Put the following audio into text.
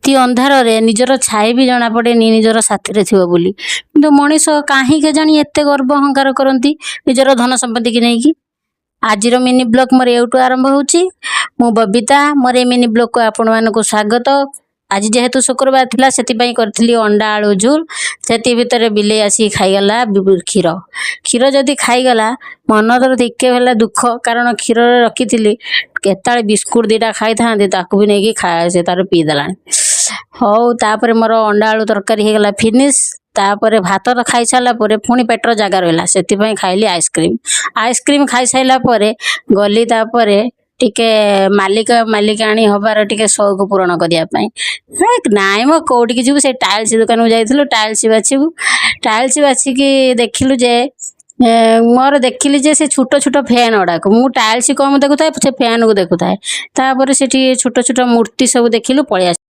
ରାତି ଅନ୍ଧାରରେ ନିଜର ଛାଇ ବି ଜଣାପଡ଼େନି ନିଜର ସାଥିରେ ଥିବ ବୋଲି। କିନ୍ତୁ ମଣିଷ କାହିଁ କେଜାଣି ଏତେ ଗର୍ବ ଅହଙ୍କାର କରନ୍ତି ନିଜର ଧନ ସମ୍ପତ୍ତିକି ନେଇକି। ଆଜିର ମିନି ବ୍ଲଗ୍ ମୋର ଏଇଠୁ ଆରମ୍ଭ ହେଉଛି। ମୁଁ ବବିତା, ମୋର ଏ ମିନି ବ୍ଲଗ୍କୁ ଆପଣମାନଙ୍କୁ ସ୍ୱାଗତ। ଆଜି ଯେହେତୁ ଶୁକ୍ରବାର ଥିଲା, ସେଥିପାଇଁ କରିଥିଲି ଅଣ୍ଡା ଆଳୁ ଝୋଲ। ସେଥି ଭିତରେ ବିଲେଇ ଆସିକି ଖାଇଗଲା କ୍ଷୀର। କ୍ଷୀର ଯଦି ଖାଇଗଲା, ମନ ତ ଟିକେ ହେଲା ଦୁଃଖ, କାରଣ କ୍ଷୀରରେ ରଖିଥିଲି, କେତେବେଳେ ବିସ୍କୁଟ 2ଟା ଖାଇଥାନ୍ତି, ତାକୁ ବି ନେଇକି ସେ ତାର ପିଇଦେଲାଣି। ହଉ, ତାପରେ ମୋର ଅଣ୍ଡା ଆଳୁ ତରକାରୀ ହେଇଗଲା ଫିନିଶ। ତାପରେ ଭାତ ତ ଖାଇସାରିଲା ପରେ ପୁଣି ପେଟର ଜାଗା ରହିଲା, ସେଥିପାଇଁ ଖାଇଲି ଆଇସ୍କ୍ରିମ୍। ଆଇସ୍କ୍ରିମ୍ ଖାଇସାରିଲା ପରେ ଗଲି ତାପରେ ଟିକେ ମାଲିକ ମାଲିକାଣୀ ହବାର ଟିକେ ସଉକ ପୂରଣ କରିବା ପାଇଁ। ହେ, ନାଇଁ ମ, କୋଉଠିକି ଯିବୁ? ସେ ଟାଇଲ୍ସ ଦୋକାନକୁ ଯାଇଥିଲୁ ଟାଇଲ୍ସ ବାଛିବୁ। ଟାଇଲ୍ସ ବାଛିକି ଦେଖିଲୁ ଯେ ମୋର ଦେଖିଲି ଯେ ସେ ଛୋଟ ଛୋଟ ଫ୍ୟାନ୍ ଗୁଡ଼ାକ, ମୁଁ ଟାଇଲ୍ସ କମ୍ ଦେଖୁଥାଏ, ସେ ଫ୍ୟାନ୍କୁ ଦେଖୁଥାଏ। ତାପରେ ସେଠି ଛୋଟ ଛୋଟ ମୂର୍ତ୍ତି ସବୁ ଦେଖିଲୁ, ପଳେଇ ଆସିଲୁ।